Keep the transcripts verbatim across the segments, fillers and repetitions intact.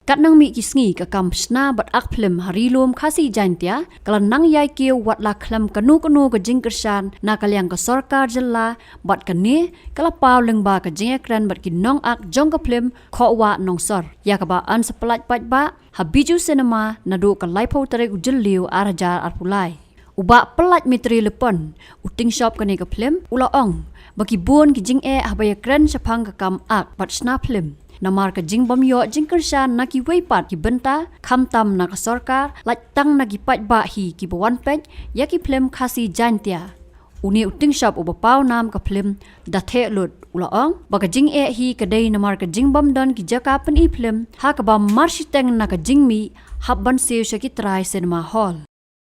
Katnang mih ki sngi ka kam shna bad ak phlim ha Ri Lum Khasi Jaintia ka la nang ïai kiew wat la khlem kano kano ka jingkyrshan na ka liang ka sorkar jylla bad kane ka la paw lyngba ka jingïakren bad ki nongak jong ka phlim Khohwah Nongsor ïa kaba yn sa pyllait paidbah ha Bijou Cinema naduh ka laiphew tarik u Jylliew ar hajar arphew lai. U Bah Pyllait Mitri Lypon, u tyngshop kane ka phlim, u la ong ba ki bun ki jingeh haba ïakren shaphang ka kam ak bad shna phlim. Namar ka jingbym ïoh jingkyrshan na kiwei pat ki bynta, khamtam na ka sorkar, lait tang na ki paidbah hi kiba wan peit ïa ki phlim Khasi Jaintia. Une u tyngshop uba paw nam ka phlim Da Theh Lut u la ong ba ka jingeh hi ka dei namar ka jingbym don ki jaka pyni phlim ha kaba marshiteng na ka jingmih hap ban siew sha ki trai cinema hall.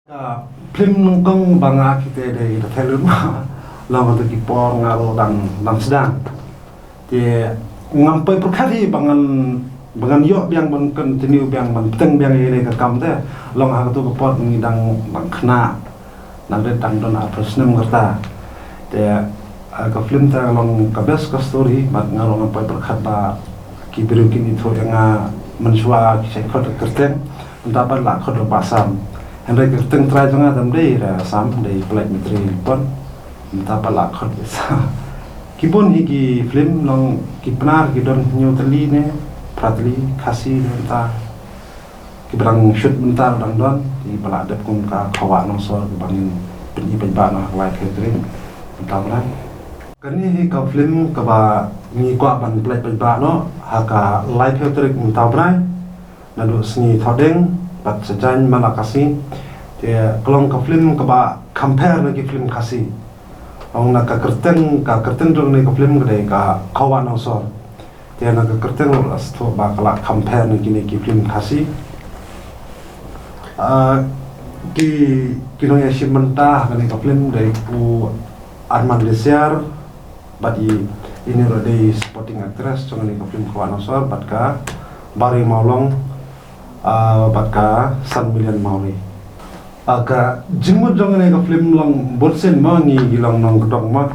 Ka phlim nyngkong ba nga akte dei Da Theh Lut ma. Long kata ki por nga ruh dang dang sdang. Te ngam poi pyrkhat hi ba ngan ba ngan ïoh biang ban continue biang ban pynbeit biang ïa kane ka kam te. Long ha kato ka por ngi dang dang khynnah. Nang dei dang don arphew snem kata. Te ah, ka phlim te long ka best ka story bad nga ruh ngam poi pyrkhat ba ki briew kin ithuh ïa nga mynshuwa ki shait khot ka kyrteng. Mynta pat la khot Bah Sam. Hynrei ka kyrteng trai jong nga tam dei Bah Sam, dei Pyllait Mitri Lypon. Mynta pat la khot Bah Sam. Ki bun hi ki phlim long ki Pnar ki don hynñiew tylli ne phra tylli, Khasi ne mynta. Kiba dang shoot mynta dang don, kiba la dep kum ka Khohwah Nongsor kiba ngin pyni paidbah na ha ka lai February mynta mynta. Kane hi ka phlim kaba ngi kwah ban pyllait paidbah noh ha ka lai February mynta mynta. Naduh sngi Thohdieng bad sa jaiñ Malakasi. Te ka long ka phlim kaba kham pher na ki phlim Khasi. Ong na ka kyrteng, ka kyrteng jong kane ka phlim ka dei ka Khohwah Nongsor. Te na ka kyrteng ruh la sdang ba ka la kham pher na kine ki phlim Khasi. Ah, ki ki nongïashim bynta ha kane ka phlim dei u Arman Lesiar, bad i, ine ruh dei supporting actress jong kane ka phlim Khohwah Nongsor, bad ka Bari Mawlong, ah, bad ka San Million Mawri. Ah, ka jingmut jong kane ka phlim long bunsien ma ngi ki long nongkyndong ma.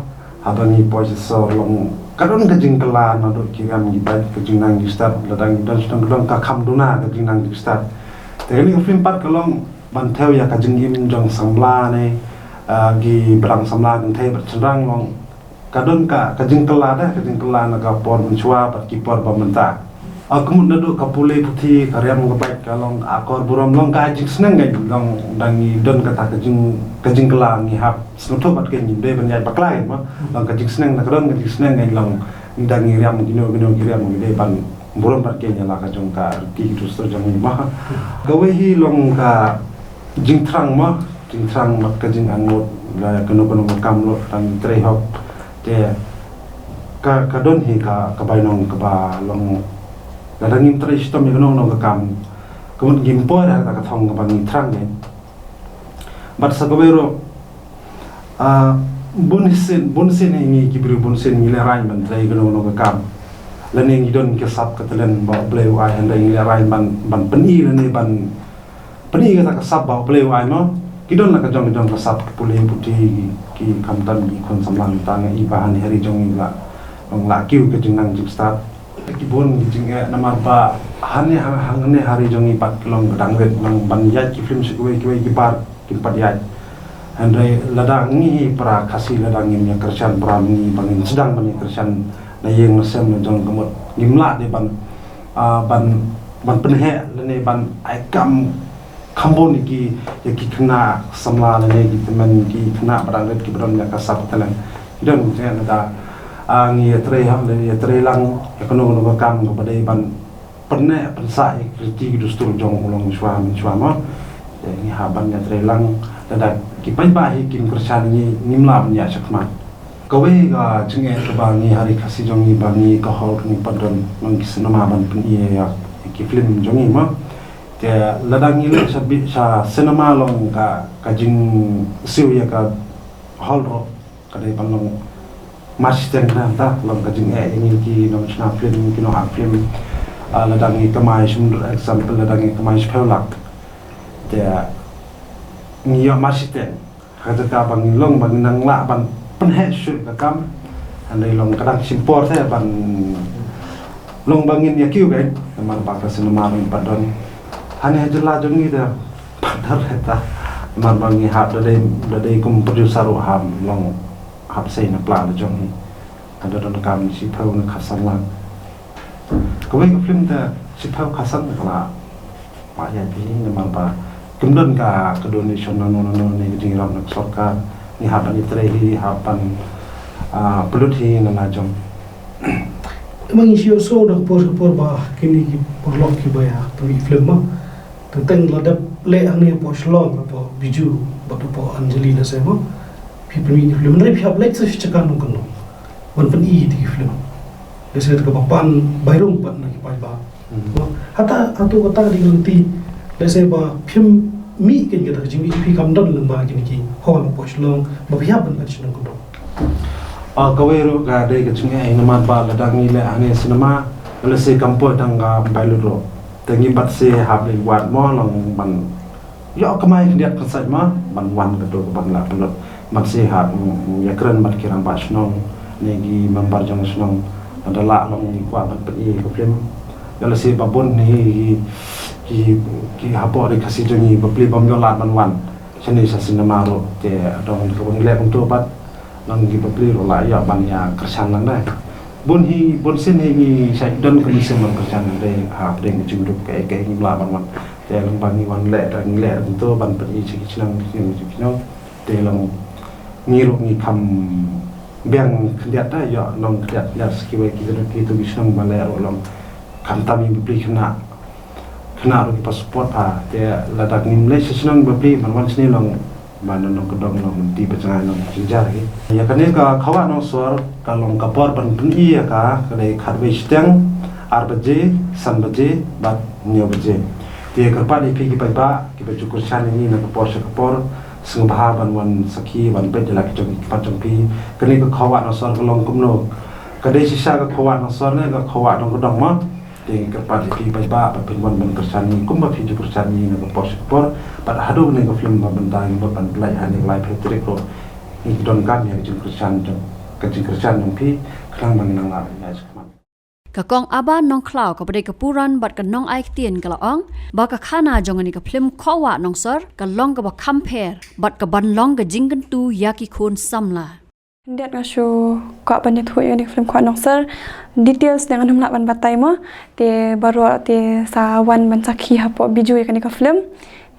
Haba ngi poi sha sor long ka don ka jingkylla naduh ki riam ki bad ka jingnang jingstad, lada ngi don sdang ka don ka kham duna ka jingnang jingstad. Te kane ka phlim pat ka long ban thew ïa ka jingim jong samla ne, ah, ki briew samla kynthei bad shynrang long ka don ka, ka jingkylla da, ka jingkylla na ka por mynshuwa bad ki por ba mynta. Ah, ka mut naduh ka pule puthi, ka riam ka bad ka long akor burom long ka jingsneng ngi long dang ngi don kata ka jing, ka jingkylla ngi hap sngewthuh bad ka ngi dei ban ïaid bakla ngi ma. Long ka jingsneng na ka don ka jingsneng ngi long dang ngi riam kino kino ki riam ngi dei ban burom bad ka ngi la ka jong ka riti ki dustur jong ngi ma. Kawei hi long ka jingthrang ma, jingthrang bad ka jingangnud la kano kano ka kam lut tang trei hok. Te ka, ka don hi ka, ka bainong kaba long lada ngim trei shitom ïa kano kano ka kam. Ka mut ngim poi ha ka thong kaba ngi thrang ne. Bad sa kawei ruh, ah, bunsien, bunsien hi ngi ki briew bunsien ngi lehraiñ ban trei kano kano ka kam. Lane ngi don ka sap ka talent ba U Blei u ai hynrei ngi lehraiñ ban, ban pyni lane ban pyni kata ka sap ba U Blei u ai ma. Ki don la ka jong ka jong ka sap ki pule puthi ki, ki khamtam ki khun samla mynta ngi ba ha ri jong ngi la long la kiew ka jingnang jingstad. Ki bun ki jingeh namar ba hangne ha, hangne ha ri jong ngi pat ki long ka dang rit nang ban ïaid ki phlim sha kiwei kiwei ki bar kim pat ïaid. Hynrei lada ngi para Khasi lada ngim ïa kyrshan para ngi ba ngin sdang ban ïa kyrshan na ïing na sem na jong ka mut ngim lah de ban, ah, ban, ban pynheh lane ban ai kam kham bun ïa ki, ïa ki khynnah samla lane ki tymmen ki khynnah ba dang rit ki ba don ïa ka sap talent. Ki don jingeh lada, ah, ngi ïatrei ha, ïatrei lang ïa kano kano ka kam kaba dei ban pynneh pynsah ïa ki riti ki dustur jong u longshuwa mynshuwa ma. Te ngi hap ban ïatrei lang lada ki paidbah hi kim kyrshan ngi ngim lah ban ïaid shakhmat. Kawei ka jingeh kaba ngi ha ri Khasi jong ngi ba ngi ka hall ngi pat don ngi cinema ban pyni ïa ki film jong ngi ma. Te lada ngi leit sha bi, sha cinema long ka, ka jingsiew ïa ka hall ruh ka dei ban long marshiteng, da, da long ka jingeh ïa ngi ki nongshna film ki nongak film. Ah, lada ngi kamai shim example lada ngi kamai shiphew lak. Te ngi ïoh marshiteng. Ha ka jaka ba ngi long ba ngi nang lah ban pynheh shuh ka kam. Hynrei long ka dang shim por te ban Long ba ngin ïa kiew, guys, namar ba ka cinema ruh pat don. Hane ha jylla jong ngi da pat don reta. Namar ba ngi hap da dei, da dei kum producer ruh hap long hap sei na pla da jong ngi. Ka da don kam shiphew ne khatsan lak. Kawei ka film da shiphew khatsan ka la. Ba ïa phi namar ba kim don ka, ka donation na no na no ne ka jingïarap na ka sorkar. Ngi hap ban ïatrei hi, hap ban, ah, pynlut hi na la jong. Te ma ngi shu ïohsngew da ka por ka por ba kine ki paralok kiba ïa pynmih film ma. Teng teng la dep leh hangne hapoh Shillong, hapoh Bijou bad hapoh Anjali lehse ma. Phi pynmih ki film, hynrei phi hap leit sa sha jaka nongkyndong ban pyni ïa ki film. Lehse kaba pan bairung pat na ki paidbah. Hmm. Hata, hato kata ka dei ka lynti, lehse ba phim mih kein kata ka jingmih, phi kam don lyngba kine ki hall hapoh Shillong ba phi hap ban leit sha nongkyndong? Ah, kawei ruh ka dei ka jingeh, namar ba lada ngi leh hane cinema, lehse kam poi tang ka mobile ruh. Te ngi pat sa hap leit wad mo, long ban ïoh kamai khyndiat khyndiat ma ban wan kato kaban lah pynlut. Ban sa hap, mm, ïakren bad ki rangbah shnong ne ki member jong shnong. Lada lah long ngi kwah ban pyni ka film. Ïa lehse ba bun hi ki, ki, ki hapoh ri Khasi jong ngi bapli bym ïoh lad ban wan shane sha cinema ruh. Te dang kaba ngi leh kumto pat, long ki bapli ruh la ïoh ban ïa kyrshan lang dei. Bun hi, bun sien hi ngi shait don ka mynsiem ban kyrshan dei, ha pdeng ka jingdup kaei kaei ngim lah ban wan. Te long ba ngi wan leh, da ngi leh kumto ban pyni sha ki shnong, ki shnong, ki shnong. Te long ngi ruh ngi kham biang khyndiat da, ïoh nong khyndiat, ïa sa kiwei ki kyndup kitu ki shnong ba leh ruh long kham tam ïa bapli khynnah. Khynnah ruh kiba support ha. Te lada ngim leit sha shnong bapli ban wan shane long ba na nongkyndong long lynti ba jngai long jingjia hi. Ïa kane ka Khawah Nongsor ka long ka por ban pyni ïa ka, ka dei khatwei shiteng, ar baje, san baje bad hynñiew baje. Te kyrpad ïa phi ki paidbah kiba ju kyrshan ïa ngi na ka por sha ka por, sngewbha ban wan sakhi, wan peit ïa la ki jong ki khmat jong phi. Kane ka Khawah Nongsor ka long kumno? Ka dei shisha ka Khawah Nongsor ne ka Khawah Nongkyndong ma? Te ngi kyrpad ïa phi paidbah ba phin wan ban kyrshan ïa ngi kumba phi ju kyrshan ïa ngi na ka por sha ka por. Bad haduh kane ka film ba mynta ngi mut ban pynlait ha kane ka laiphew tarik ruh, ngi donkam ïa ka jingkyrshan jong, ka jingkyrshan jong phi khnang ba ngin nang lah ban ïaid shakhmat. Ka Kong Aba Nongkhlaw kaba dei ka puran bad ka nongai ktien ka la ong ba ka khana jong kane ka film Khawah Nongsor ka long kaba kham pher bad kaban long ka jingkyntu ïa ki khun samla. Khyndiat nga shu kwah ban ïathuh ïa kane ka film Khawah Nongsor. Details te ngan ym lah ban batai mo. Te baroh te sa wan ban sakhi hapoh Bijou ïa kane ka film.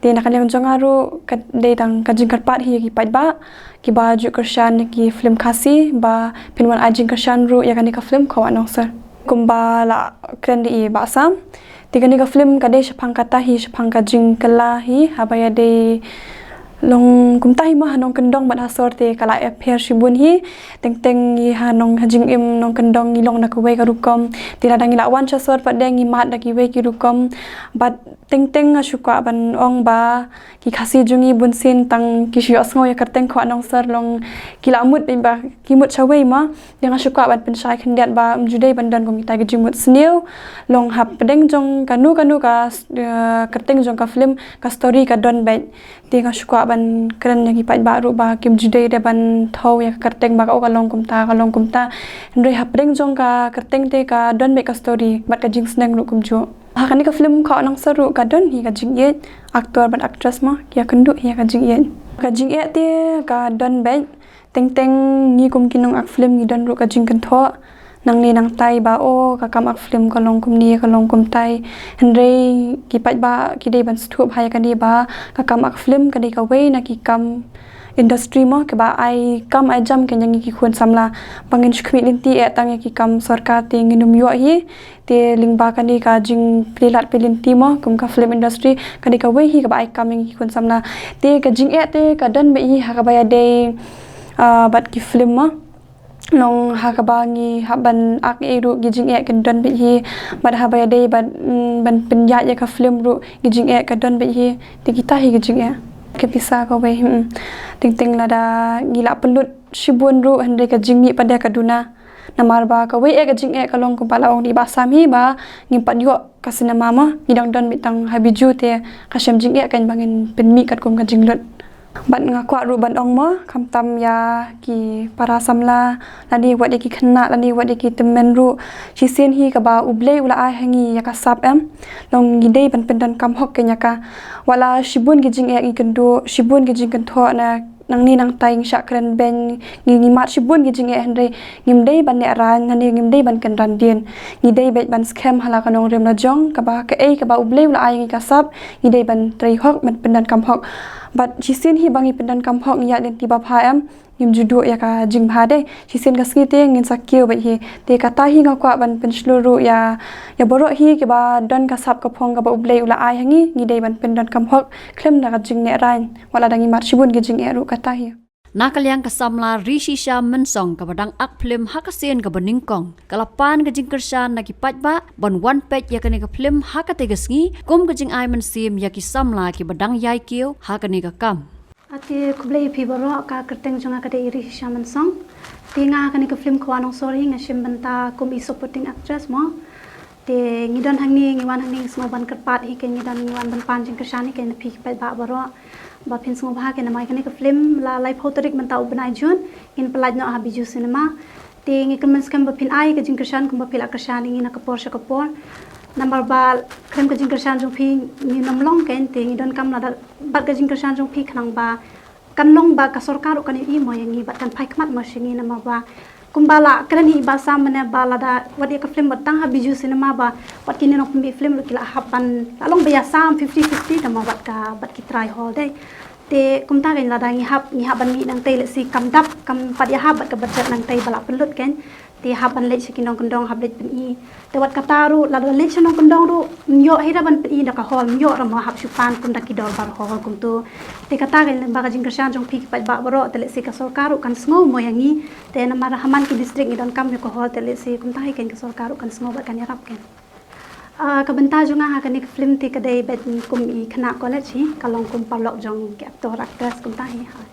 Te na ka liang jong nga ruh ka dei tang ka jingkyrpad hi ïa ki paidbah kiba ju kyrshan ïa ki film Khasi ba phin wan ai jingkyrshan ruh ïa kane ka film Khawah Nongsor. Kumba la kren da i Bah Sam. Te kane ka film ka dei shaphang kata hi, shaphang ka jingkylla hi, haba ïadei long kumta hi mo ha nongkyndong bad ha sor te ka la ïapher shibun hi. Teng teng ngi ha nong, ha jingim nongkyndong ngi long da kawei ka rukom. Te lada ngi la wan sha sor pat de ngi mad da kiwei ki rukom. Bad teng teng nga shu kwah ban ong ba ki Khasi jong ngi bunsien tang ki shu ïohsngew ïa ka kyrteng Khawah Nongsor long ki la mut beit ba ki mut shawei mo. Te nga shu kwah ban pynshai khyndiat ba ym ju dei ban don kum kita ki jingmut sniew. Long hapdeng jong kano kano ka, eh, kyrteng jong ka film ka story ka don beit. Te nga shu kwah ban kren ïa ki paidbah ruh ba kim ju dei de ban thew ïa ka kyrteng ba ka, oh, ka long kumta, ka long kumta. Hynrei hapdeng jong ka kyrteng te ka don beit ka story bad ka jingsneng ruh kumjuh. Ha kane ka film Khawah Nongsor ruh ka don hi ka jingïeit, actor bad actress mo, ki ïakynduh hi ïa ka jingïeit. Ka jingeh te ka don beit. Teng teng ngi kum ki nongak film ngi don ruh ka jingkynthoh nangne nangtai ba, oh, ka kam ak film ka long kumne, ka long kumtai. Hynrei ki paidbah ki dei ban sngewthuh bha ïa kane ba ka kam ak film ka dei kawei na ki kam industry mo, kaba ai kam ai jam kein ïa ngi ki khun samla. Ba ngin shu khmih lynti eh tang ïa ki kam sorkar te ngin ym ïoh hi. Te lyngba kane ka jingplie lad plie lynti mo, kum ka film industry, kane kawei hi kaba ai kam ïa ngi ki khun samla. Te ka jingeh te ka don beit hi ha kaba ïadei, ah, bad ki film mo. Long ha kaba ngi hap ban ak ei ruh ki jingeh kin don beit hi. Bad haba ïadei bad, mm, ban pynïaid ïa ka film ruh ki jingeh ka don beit hi. Te kita hi ki jingeh. Ka pisa kawei, hmm. Teng teng lada ngi la pynlut shibun ruh hynrei ka jingmih pat de ka duna. Namar ba kawei eh ka jingeh ka long kumba la ong da i Bah Sam hi ba ngim pat ïoh ka cinema mo, ngi dang don beit tang ha Bijou te ka shem jingeh kein ba ngin pynmih katkum ka jinglut. Bad nga kwah ruh ban ong mo, khamtam ïa ki para samla, lane wat ïa ki khynnah, lane wat ïa ki tymmen ruh. Shisien hi kaba U Blei u la ai ha ngi ïa ka sap em. Long ngi dei ban pyndonkam hok kein ïa ka. Wat la shibun ki jingeh ngi kynduh, shibun ki jingkynthoh na nangne nangtai ngi shah kren beiñ, ngi ngi mad shibun ki jingeh hynrei ngim dei ban neh rain, lane ngim dei ban kynran dien. Ngi dei beit ban skhem ha la ka nongrim lajong, kaba kaei kaba U Blei u la ai ngi ka sap, ngi dei ban trei hok, ban pyndonkam hok. Bad shisien hi ba ngi pyndonkam hok ngi ïaid lynti babha em, ngim ju duh ïa ka jingbha dei. Shisien ka sngi te ngin sa kiew beit hi. Te kata hi nga kwah ban pynshlur ruh ïa, ïa baroh hi kiba don ka sap ka phong kaba U Blei u la ai ha ngi, ngi dei ban pyndonkam hok khlem da ka jingneh rain. Wat la dang ngi mad shibun ki jingeh ruh kata hi. Na ka liang ka samla Rishisha Mynsong kaba dang ak phlim ha ka sien kaba nyngkong, ka la pan ka jingkyrshan na ki paidbah ban wan peit ïa kane ka phlim ha katei ka sngi kum ka jingai mynsiem ïa ki samla kiba dang ïai kiew ha kane ka kam. Ate khublei ïa phi baroh, ka kyrteng jong nga ka dei Rishisha Mynsong. Te nga ha kane ka phlim Khawa Nongsor hi nga shim bynta kum i supporting actress mo. Te ngi don hangne, ngi wan hangne, ngi sngew ban kyrpad hi kein, ngi don, ngi wan ban pan jingkyrshan hi kein na phi ki paidbah baroh. Ba phin sngewbha kein namar kane ka phlim la laiphew tarik mynta u bnai June ngin pyllait noh ha Bijou Cinema. Te ngi kyrmen skhem ba phin ai ka jingkyrshan kumba phi la kyrshan ïa ngi na ka por sha ka por. Namar ba khlem ka jingkyrshan jong phi ngim long kein, te ngi donkam lada bad ka jingkyrshan jong phi khnang ba kan long ba ka sorkar ruh kan ïohi mo ïa ngi bad kan phai khmat mo sha ngi namar ba kumba la kren hi i Bah Sam mynne ba lada wat ïa ka phlim wat tang ha Bijou Cinema ba wat kine nongpynbeit phlim ruh ki la hap ban la long ba ïasam fifty fifty tang mo bad ka bad ki trai hall dei. Te kumta kein lada ngi hap, ngi hap ban mih nangtei lehse kam dap, kam pat ïahap bad ka budget nangtei ba la pynlut kein. Te hap ban leit sha ki nongkyndong, hap leit pyni. Te wat kata ruh lada leit sha nongkyndong ruh ym ïoh hi da ban pyni da ka hall, ym ïoh ruh mo, hap shu pan kum da ki dorbar hall kumto. Te kata kein lyngba ka jingkyrshan jong phi ki paidbah baroh te lehse ka sorkar ruh kan sngew mo ïa ngi. Te namar ha man ki district ngi donkam ïa ka hall te lehse kumta hi kein ka sorkar ruh kan sngew bad kan ïarap kein. Ah, ka bynta jong nga ha kane ka phlim te ka dei beit kum i khynnah college hi, ka long kum paralok jong ki actor actress kumta hi ha.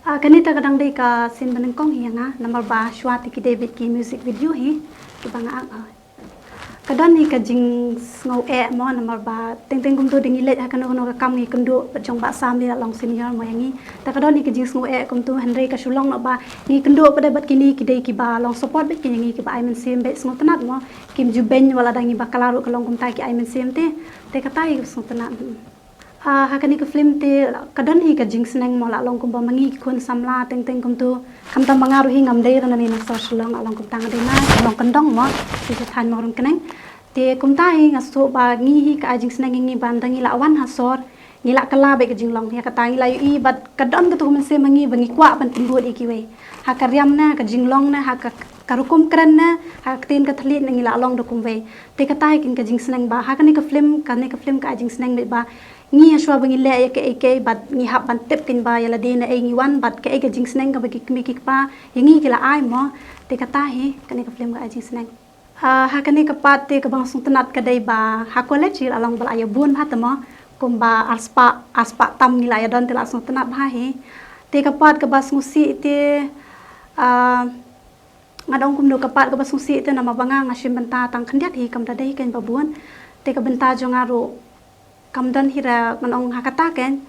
Ah, kane te ka dang dei ka sien ba nyngkong hi ïa nga, namar ba shuwa te ki dei beit ki music video hi kiba nga act ha. Ka don hi ka jingsngew eh mo, namar ba teng teng kumto da ngi leit ha kano kano ka kam ngi kynduh bad jong Bah Sam, la long senior mo ïa ngi. Te ka don hi ka jingsngew eh kumto, hynrei ka shu long noh ba ngi kynduh pat bad kine ki dei kiba long support beit ïa ngi, kiba ai mynsiem beit, sngewtynnat mo. Kim ju beiñ wat la da ngi bakla ruh ka long kumta ki ai mynsiem te. Te kata hi ka sngewtynnat. Ah, ha kane ka phlim te ka don hi ka jingsneng mo, la long kumba ma ngi ki khun samla teng teng kumto. Khamtam ma nga ruh hi ngam dei ruh na Nongstoiñ Shillong, la long kumta nga dei na Shillong Kyndong mo, sha thaiñ Mawryngkneng. Te kumta hi nga sngew ba ngi hi ka ai jingsneng ïa ngi ba ynda ngi la wan ha sor ngi la kylla beit ka jinglong, ïa kata ngi la ïohi bad ka don kata ka mynsiem ha ngi ba ngi kwah ban pynbud ïa kiwei. Ha ka riam ne, ha ka jinglong ne, ha ka, ka rukom kren ne, ha ka ktien ka thylliej ne ngi la long da kumwei. Te kata hi kein ka jingsneng ba ha kane ka phlim, kane ka phlim ka ai jingsneng beit ba ngi ha shuwa ba ngi leh ïa kaei kaei bad ngi hap ban tip kein ba ïa lade naei ngi wan bad kaei ka jingsneng kaba ki kmie ki kpa ïa ngi ki la ai mo. Te kata hi kane ka phlim ka ai jingsneng. Ah, ha kane ka part te kaba nga sngewtynnat ka dei ba ha college hi la long ba la ïa bun bha te mo, kumba arspah, arspah tam ngi la ïa don te la sngewtynnat bha hi. Te ka part kaba sngewsih te, ah, nga dang kumno, ka part kaba sngewsih te namar ba nga nga shim bynta tang khyndiat hi, kam da dei kein ba bun. Te ka bynta jong nga ruh kam don hi ruh ban ong ha kata kein.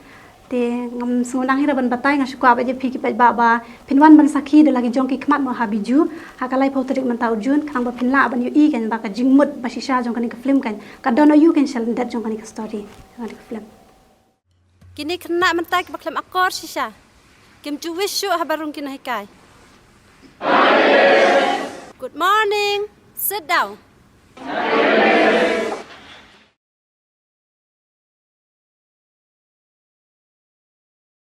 Te ngam sngewdang hi ruh ban batai, nga shu kwah beit ïa phi ki paidbah ba phin wan ban sakhi da la ki jong ki khmat mo ha Bijou ha ka laiphew tarik mynta u June, khnang ba phin lah ban ïohi kein ba ka jingmut ba shisha jong kane ka phlim kein ka don aïu kein sha lyndet jong kane ka story, jong kane ka phlim. Kine khynnah mynta kiba khlem akor shisha kim ju wish shuh haba rung ki nonghikai. Good morning. Sit down.